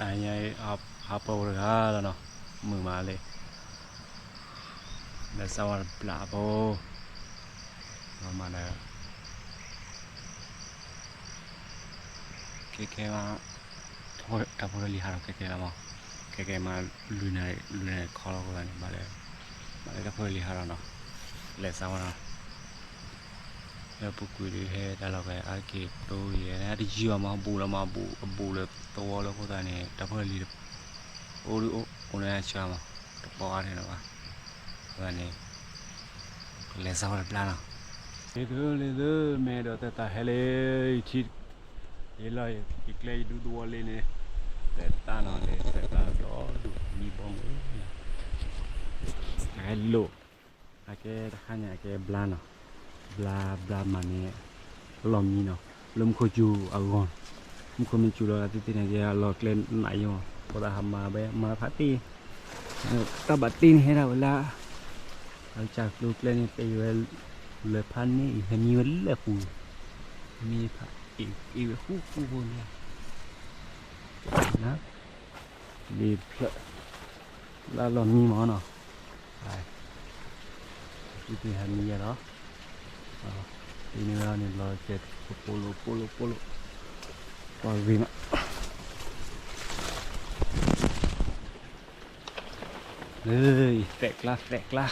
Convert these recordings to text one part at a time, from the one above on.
အညါ ဟးပၢၢ်ဝဲတဂၤလီၤနီၤ, မုာ်မးလံ, လဲၤစးဝါတဘျီဖိ, မၤဒီး ခဲခဲမး, တၢ်ဖိတၢ်လံၤဟးထီၣ်ခဲခဲလီၤမး, ခဲခဲမး လွံၢ်နၣ်ရံၣ် လွံၢ်နၣ်ရံၣ်ခီလီၤအဃိသတးန့ၣ် ဘၣ်လၢ ဘၣ်လၢတၢ်ဖိတၢ်လံၤဟးထီၣ်နီၤ, လဲၤစးဝါနီၤ, လၢပူၤကွံာ်ဒုးဟဲတၢ်လီၢ်ဖဲအါတက့ၢ်တိယဲၢ်န့ၣ် တယံာ်ဘၣ်မး ဘူးလီၤမး ဘူး အဘူးလၢသဝီလၢအဃိသတးန့ၣ် တၢ်ဖိတၢ်လံၤ အိၣ်ဒုးအိၣ် အိၣ်န့ၣ်အဆှၢမး တပိာ်အါန့ၣ်လၢၤဘၣ်, အဃိသတးန့ၣ် လဲၤစးဝါတဘျီနီၤ, လံသုလံသု မ့ၢ်ဒီးသဲးတၢ်ဟဲလံ, ယထံၣ် ယလီၢ်ယကျဲယဒူသဝီလံန့ၣ်, သဲးတၢ်နီၤန့ၣ် သဲးတၢ်ဒီဒူၣ်မံဘီမုၢ်, အဟဲလိာ်, အကဲတခါန့ၣ် အကဲဘျါနီၤ, ဘျါ ဘျါမးန့ၣ် အလီၢ်မံနီၤ, လၢမူခိၣ်စူၤအဂီၢ်နီၤ, မူခိၣ်မ့ၢ်စူၤလီၤသ့ၣ်သ့ၣ်န့ၣ် ကဲအလီၢ်ကျဲနးယိာ်, အဃိသတးဟးမၤဝဲ မၤဖးတ့ၢ်, တၢ်ဘၣ်တ့ၢ်န့ၣ်ဟဲဒၣ်ဝဲလၢ အကစၢ်ကျိၤကျဲန့ၣ် ပ့ၤဝဲလၢဖးန့ၣ်အံၤ ဟဲမံဝဲလၢပူၤ, မံဖးအ့ၣ်အ့ၣ်ဝဲဃူဃူဖိန့ၣ်, လံဖျၢၣ် လၢအလီၢ်မံမးနီၤ, သုဟဲမံယဲၢ်လီၤ, အံၤန့ၣ်ဝဲန့ၣ် လီၤကဲပိလိာ်ပိလိာ်ပိလိာ်, ကွၢ်ဂ့ၤမး လၢ သဲးကျါ သဲးကျါ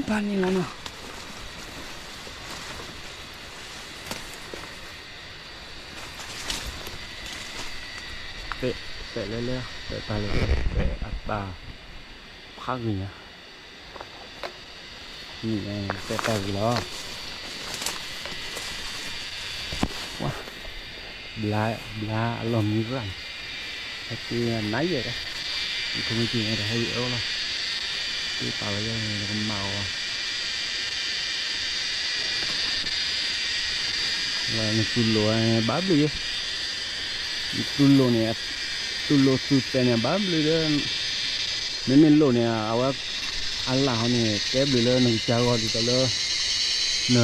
ဘၣ်န့ၣ်လီၤနီၤ, သဲး သဲးလဲၤလဲၤ သဲးတၢ်လဲၤလဲၤ သဲးအတၢ် ဖးဂ့ၤညါ မ့ၢ်သဲးတၢ်ဂ့ၤလီၤ, ဘျါ ဘျါအလီၢ်မံရၣ်န့ၣ်, ဟဲက့ၤနၤယဲၢ်ဒီး, ယဖိမ့ၢ်က့ၤန့ၣ်ဒီးဟဲအံၤအၢလီၤ, တ့ပာ်ဝဲယဲၢ်န့ၣ် နကမၣ်အီၤ, နတူၢ်လိာ်ဘၣ်ဘျုးယဲၢ် တူၢ်လိာ်န့ၣ်, တူၢ်လိာ်သူၣ်တဲာ်န့ၣ် ဘၣ်ဘျုးဒီး, မ့မ့ၢ်လိာ်န့ၣ် အဝဲ အလၣ်ဟီန့ၣ် ကဲဘျုးလၢနကစၢ်ဂီၢ်ဒ်သိးလၢ န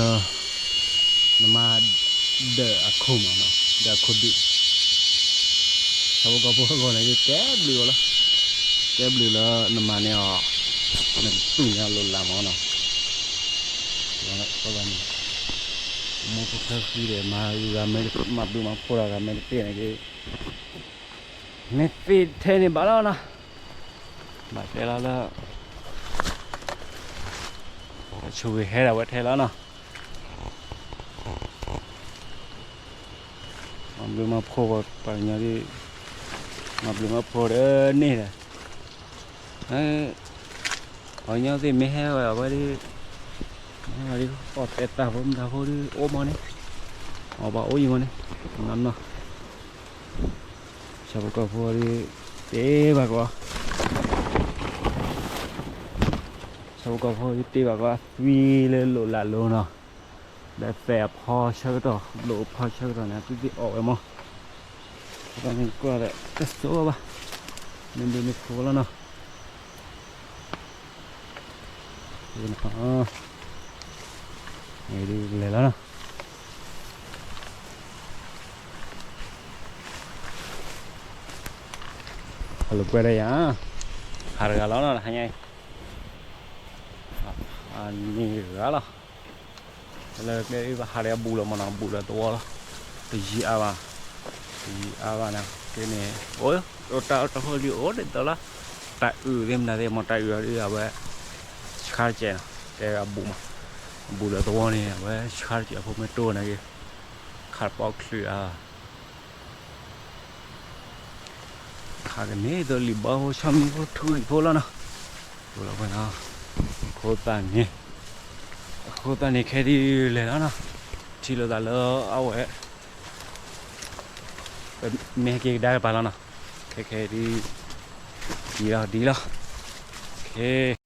နမၤဒၢးအခိၣ်မးနီၤ, ဒၢးအခိၣ်ဒုး, ဆၣ်ဖိကီၢ်ဖိအဂီၢ်န့ၣ် ကဲဘျုးအီၤလီၤ, ကဲဘျုးလၢနမၤန့ၢ်အီၤ, နတူၢ်န့ၢ်အီၤလိၣ်လၢမးနီၤ, န့ၣ် မိၢ်ဖိခွါဃံဒီး မၤဂၤမ့ၢ် မၤဘျုးမၤဖှိၣ်ဒီးဂၤမ့ၢ်တသ့န့ၣ်က့ၤ မ့ၢ်သ့ထဲန့ၣ်ဘၣ်လီၤနီၤ, ဘၣ်တဲလီၤလၢ ဆိၣ်ဂ့ၤဟဲဒၣ်ဝဲထဲလီၤနီၤ, မၤဘျုးမၤဖှိၣ်ပှၤကညီဒ်, မၤဘျုးမၤဖှိၣ်ဒီးန့ၣ်ဒီး, ပှၤကညီသ့ၣ်မ့ၢ်ဟဲဝဲအဝဲဒ်, မ့ၢ်ဝဲဒ် အီၣ်သဲးတၢ်ဖိမတၤဖိဒ်အိၣ်မးန့ၣ်, အီၣ်ဘၣ်အိၣ်ယံၤမးန့ၣ်, နီၢ်နီၢ် ဆၣ်ဖိကီၢ်ဖိဒ် တ့ဘၣ်ကီး, ဆၣ်ဖိကီၢ်ဖိဒ်တ့ဘၣ်ကီး အသွံလၢလိၣ်လၢလိၤနီၤ, ဒီးသဲးအဖီဆၢကတီၢ် ဘျိးအဖီဆၢကတီၢ်န့ၣ် အသွံသ့ၣ်အီၣ်ဝဲမး, အဃိသတးန့ၣ်ကွၢ်ဒီး တစိဘၣ်, မ့ၢ်ဘျုးမ့ၢ်ဖှိၣ်လီၤနီၤ, ဒ်လဲၣ်လီၤနီၤ. ဟဲလိာ်ကွဲဒီးယၤ, ဟးတဂၤလီၤနီၤ တဟါညါအံၤ, ဟးန့ၢ်ဂၤလီၤ, လၢကျဲအံၤဘၣ်ဟးဒီးအဘူးလီၤမးနီၤ ဘူးဒီးသဝီလီၤ, တယံာ်အါဘၣ်, တယံာ်အါဘၣ်န့ၣ် ကဲန့ၣ်, အိၣ်တၢ်အိၣ်တၢ်ဖိလံအိၣ်ဒ်သိးလီၤ, တၢ်အုၣ်သ့ၣ်မနုၤသ့ၣ်မး တၢ်အုၣ်အီၤဒ်အဝဲ ဆှါတစဲးနီၤ, ကဲအဘူးမး, အဘူးဒီးသဝီန့ၣ် အဝဲဆှါတစဲးအဖိမ့ၢ်တိၢ်န့ၣ်က့ၤ, ခးတပီၣ်ချုးအါ ခးကန့ၢ်သိးလံာ်ဘီဖိဆီမံဖိထုးလံာ်ဖိလီၤနီၤ, ဖိလီၤဖိနီၤ, အဃိသတးန့ၣ်, အဃိသတးန့ၣ် ခဲဒ်လဲၣ်လီၤနီၤ, ထံၣ်လိာ်သးလၢအဝဲ မ့ၢ်ဟဲက့ၤကဒါကပၤလီၤနီၤ, ခဲခဲဒ် ဒ်လီၤဒ်လီၤ, ခဲ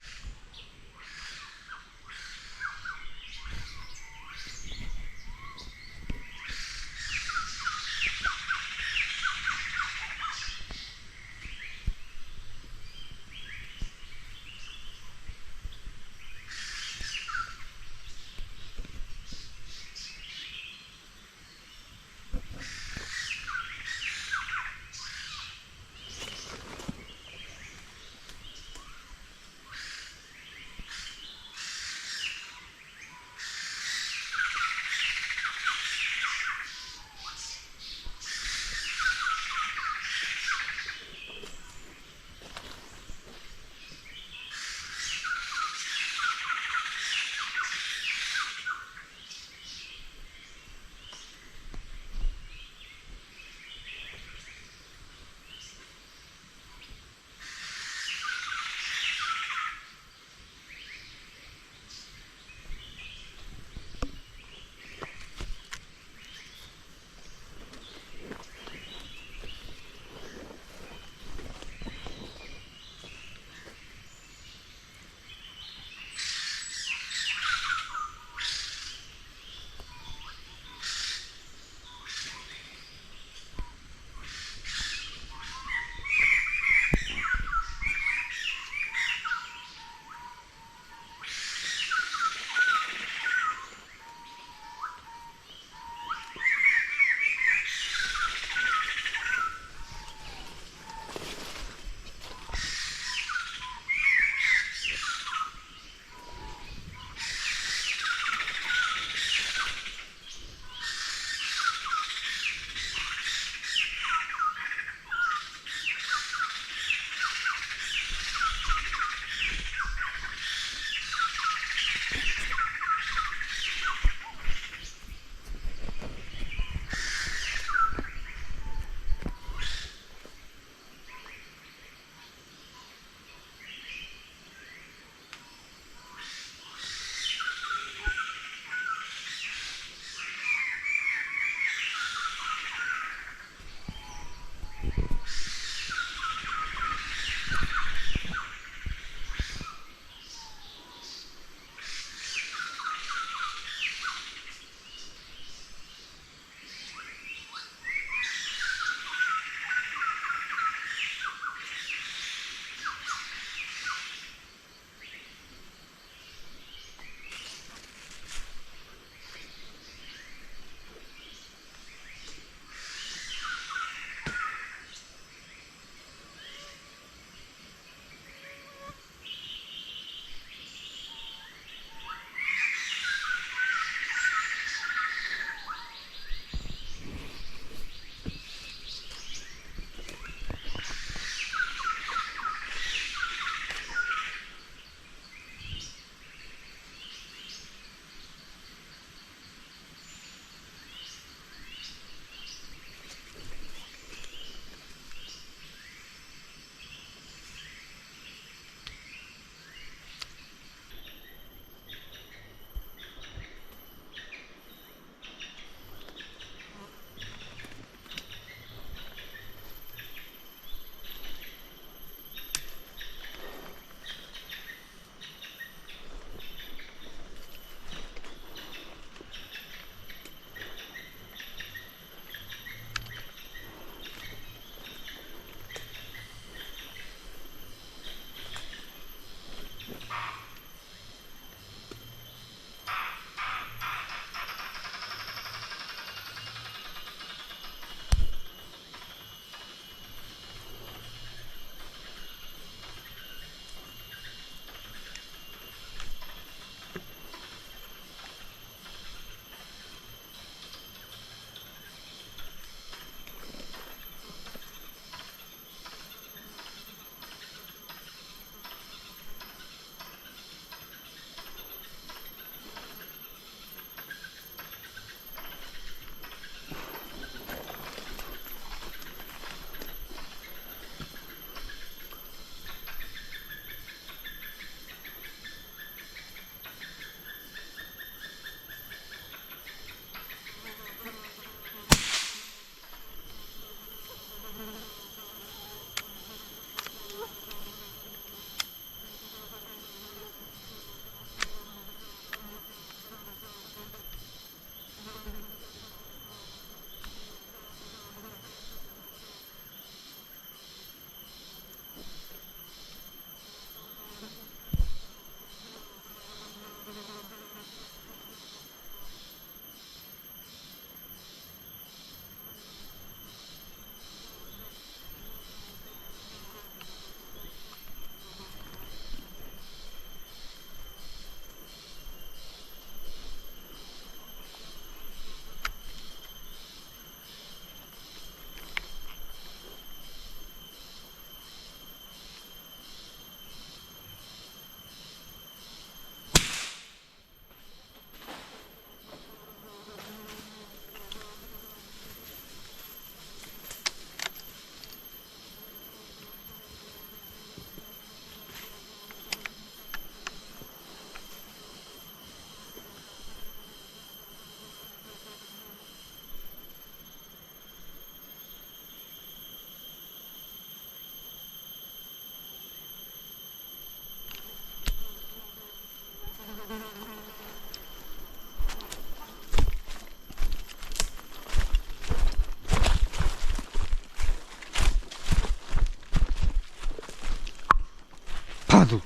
အသူ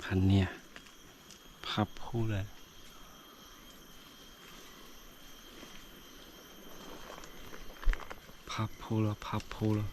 ဖးန့ၢ်ဧါ, ဖးဖိလၢ ဖးဖိလီၤ ဖးဖိလီၤ.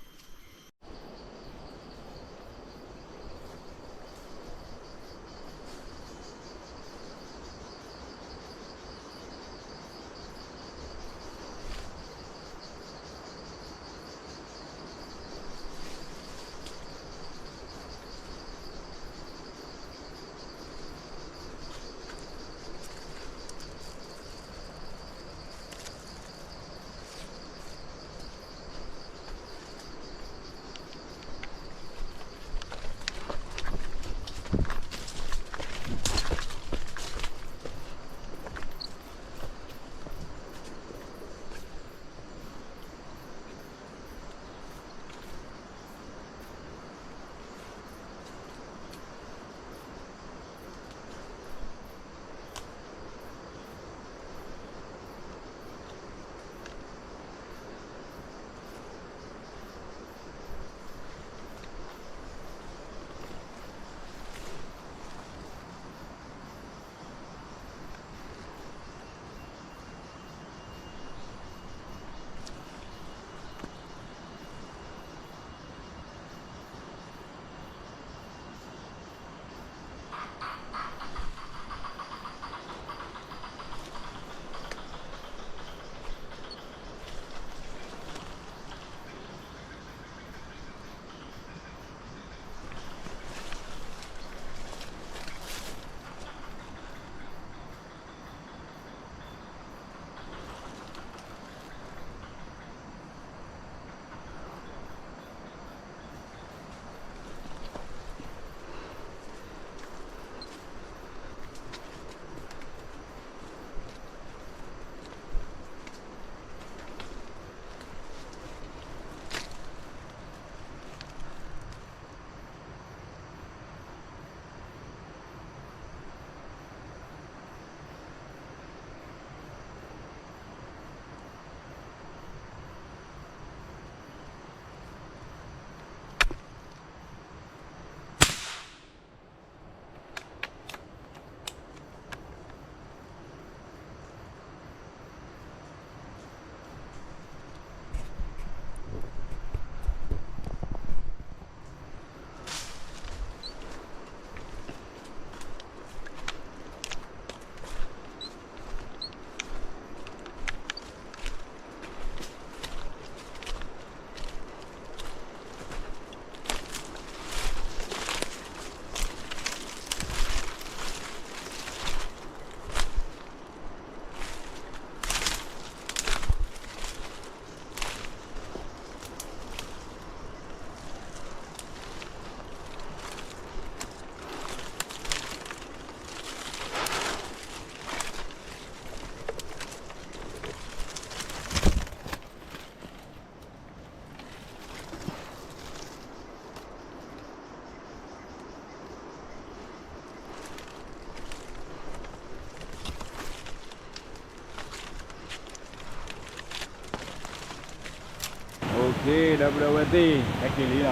ဒီပုၢ်ဒီဝဲၢ်သ့ၣ် ဟဲက့ၤလံနီၤ,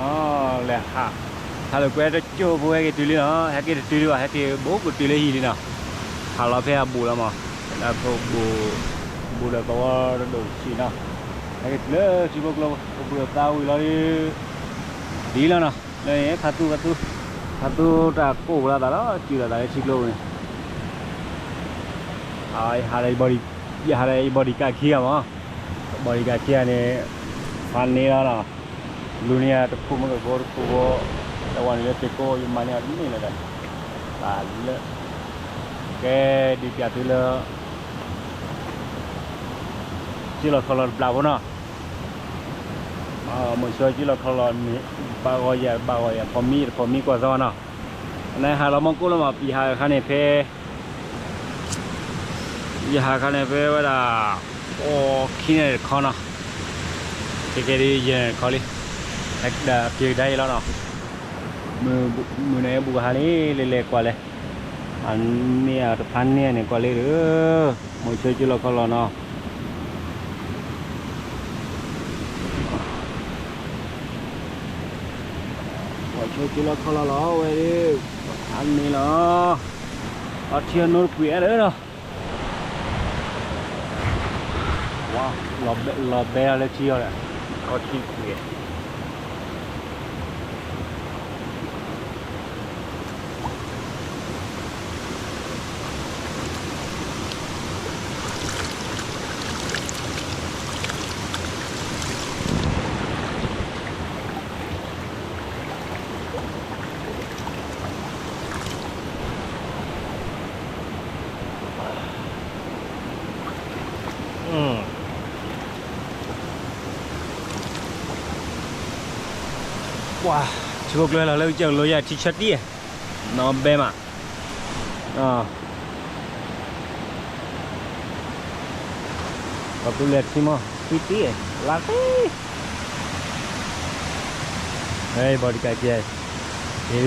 လဲၤဟး, ဟးလိာ်ကွဲတကၠိၢ်ဖိ ဟဲက့ၤတုၤလံနီၤ, ဟဲက့ၤတတုၤဒံးဘၣ် ဟဲက့ၤဘူးကတုၤလၢဟံၣ်လံနီၤ, ဟးလီၤဖဲအဘူးလီၤမး, ဒၣ်ဖိဘူး, ဘူးဒီးသဝီတဒိၣ်တဆံးနီၤ, ဟဲက့ၤတုၤလၢထံဖိကျိ ကပုာ်သးဝံၤလီၤဒုး, ဒ်လီၤနီၤ, လၢန့ၣ် ဖးသူ ဖးသူ, ဖးသူတၢ်ကိၢ်လီၤသးလီၤ စုလီၤသးလၢထံကျိပူၤန့ၣ်, ယဟးလၢယ bodyguard ခံဂၤမး, bodyguard ခံဂၤန့ၣ်, ဖးန့ၢ်လီၤနီၤ, လူၤန့ၢ်ယၤတခိၣ်မ့ၢ်ဂ့ၤဖိတခိၣ်ဖိ, တဝၤန့ၣ်လၢသ့ၣ်ကိး ယမၤန့ၢ်အီၤတန့ၢ်လၢၤဒီး, ဘၣ်လၢ, ကဲ ဒုးပျးသုလၢ ကၠံၣ်လီၤခီလီၤတဘျီဖိနီၤ, မုဆိကၠံၣ်လီၤခီလီၤန့ၣ်, ဘၣ်ဂီၤယၤ ဘၣ်ဂီၤယၤ ဖီမံတဖီမံကွၢ်သီနီၤ, နဟးလီၤမီၢ်ကိၣ်လီၤမး ပယဟးအခါန့ၣ်ဖဲ ယဟးခါန့ၣ် ဖဲဝဲဒၣ် အိၣ်ခံန့ၣ်တခီနီၤ, ခဲကဲဒ်ယဲၢ်န့ၣ်တခီလံ, ဟဲကဒါက့ၤကဒါအံၤလီၤနီၤ, မုၢ်နၤအံၤဘူးကဟါလံ လဲၤလဲၤကွၢ်လဲၣ်, အန့ၢ်အတဖးန့ၢ်န့ၣ် ကွၢ်လံဒီး, မိၤဆိကၠိလီခီလီၤနီၤ, မိၤဆိကၠိလီခီလီၤလီၤ ဝဲဒၣ်, အန့ၣ်လီၤ, အီထံအနိတပှ့ၤအဲၣ်လၢနီၤ, လီၤဘဲလီၤလၢထံအီၤဒီး, အီထံတပှ့ၤ ပှၤ ထံဖိကျိလီၤလၢကစၢၢ်ကလိယါထံဆၢတံၢ်, နီၢ်ဘဲမး, ပှၤသူလၢထံမီၢ် သံတံၢ်, လါသ့, ဘီဒံကးကဲ, ယတၢ်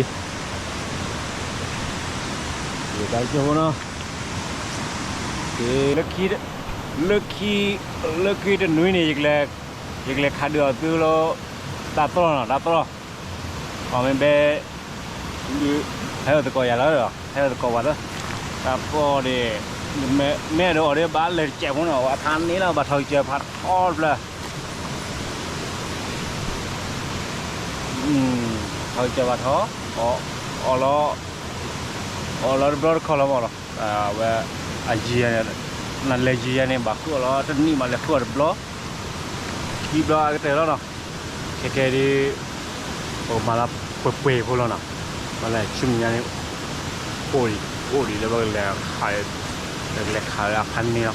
ကၠိဖိနီၤ, လၢခံ, လၢခံ, လၢခံတနွံန့ၣ် ယကလဲၤခးဒုးအီၤသုလၢ တၢ်သီၣ်နီၤ တၢ်သီၣ်, ပှၤမ့ၢ်ဘဲ ဟဲအိၣ်သကိးယၤလီၤ, ဟဲအိၣ်သကိးပှၤသၢ, တၢ်သီၣ်န့ၣ်, မ့ၢ်အဲၣ်ဒိးအီၤဒီး ဘၣ်လဲၤတစဲးဖိန့ၣ် အဝဲဖးန့ၢ်လီၤ ဘၣ်ထီၣ်ကစၢၢ်ဖးထီတဖျၢၣ် ထီၣ်ကစၢၢ်ဖးထီ, အီၣ်လီၤ, အီၣ်လီၤတဘျီတခီၣ်လီၤမးလီၤ, အဝဲ, အယံၤယၤန့ၣ်, နလဲၤယံၤယၤန့ၣ် ဘၣ်ဃုအီၣ်လီၤတနံၣ်မး လဲၤဃုအီၣ်တဘျီ, ခံဘျီအကတၢၢ်လီၤနီၤ, ခဲခဲဒ် ပကမၤလၢပှဲၤပှဲၤဖိလီၤနီၤ, မ့ၢ်လဲၣ် ဆူမဲာ်ညါန့ၣ်, အိၣ်ဒံး အိၣ်ဒံးလၢပကလဲၤခး, ပကလဲၤခးလၢအဖးန့ၢ်လီၤ,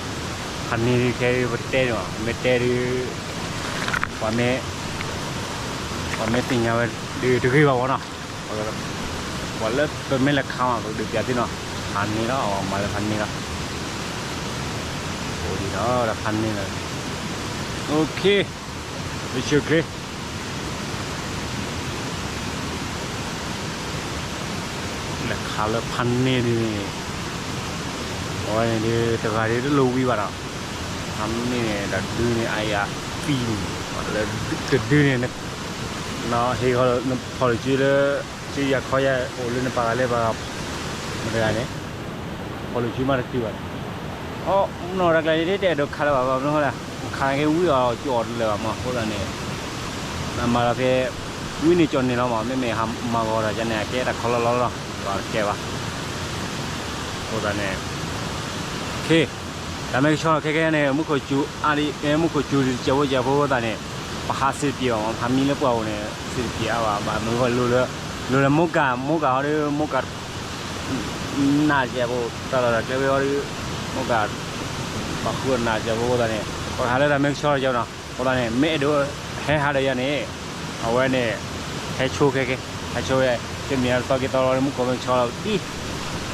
ဖးန့ၢ်ဒ်ခဲအံၤပတဲန့ၣ်ဘၣ် မ့ၢ်တဲဒ်, ပှၤမ့ၢ်, ပှၤမ့ၢ်သ့ၣ်ညါဝဲဒ်တဂ့ၤဘၣ်မးနီၤ, ပှၤလၢပမ့ၢ်လဲၤခးမး ပကဒုးပျးသ့ၣ်နီၤ, ဖးန့ၢ်လီၤ မၤလၢဖးန့ၢ်လီၤ, အိၣ်ဒံးဒီး ဖးန့ၢ်လီၤ, အိၣ်ခ့, လၢဆၢချ့ လဲၤခးလၢဖးန့ၢ်ဒ်န့ၣ်, အဝဲန့ၣ်ဒ်တဂၤဒ်တလိၣ်ဝံၤဘၣ်ဒီး, ဖးန့ၢ်န့ၣ် တဒုန့ၣ် အယၤသံန့ၣ်, လၢတဒုန့ၣ်, ဟ့ၣ်ဂီၤဖီၣ်လီၤစုလၢ, စုယၤခီယၤအိၣ်လၢနပာ်ဂၤလၢပာ်ဂၤ, မတၤတဂၤန့ၣ်, ဖီၣ်လီၤစုမးတတုၤဘၣ်န့ၣ်, အီ, နီၢ်တၢ်ကျဲန့ၣ် တအဲၣ်ဒိးခးလၢၤဘၣ် ဘၣ်မနုၤဃိလဲၣ်, ခးက့ၤဝံၤအီၤကၠီအီၤတလၢာ်ဘၣ်မး အဃိသတးန့ၣ်, နမၤလီၤဖဲ, ဝံၤန့ၣ်ကၠီန့ၣ်လီၤမး မ့မ့ၢ်ဟးမၤဂီၤဒီးယၤန့ၣ် အကဲတၢ်ခီလီၤလီၤလီၤ, ပှၤတကဲဘၣ်, အဃိသတးန့ၣ်, ခ့, တၢ်မ့ၢ်ကဆှီခဲခဲန့ၣ် မူခိၣ်စူၤအါဒံး မူခိၣ်စူၤဒံး တစဲးဖိတစဲးဖိအဃိသတးန့ၣ်, ပဟးစ့တပျ့ၤဘၣ်မး ဖးမံလၢပှၢ်ပူၤန့ၣ် စ့တပျ့ၤအါဘၣ် ဘၣ်မနုၤဃိ လိၤလၢ, လိၤလၢမိၢ်ကၢ် မိၢ်ကၢ်ဟီဒ် မိၢ်ကၢ် နးစဲးဖိ တၢ်လီၢ်တၢ်ကျဲဝဲဟီဒ် မိၢ်ကၢ် ပှၤဃုအနးစဲးဖိအဃိသတးန့ၣ် ပကဟးလၢတၢ်မ့ၢ်ကဆှီလီၤကၠီနီၤ အဃိသတးန့ၣ် မ့ၢ်အဲၣ်ဒိးဟဲဟးဒီးယၤန့ၣ် အဝဲန့ၣ် ဟဲဆိခဲခဲ ဟဲဆိဝဲ တမ့ၢ်အသီက့ၤသီလီၤ မူခိၣ်မ့ၢ်ကဆှီလီၤဒ်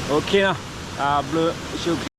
အိၣ်ခ့နီၤ တၢ်ဘျုးဆိ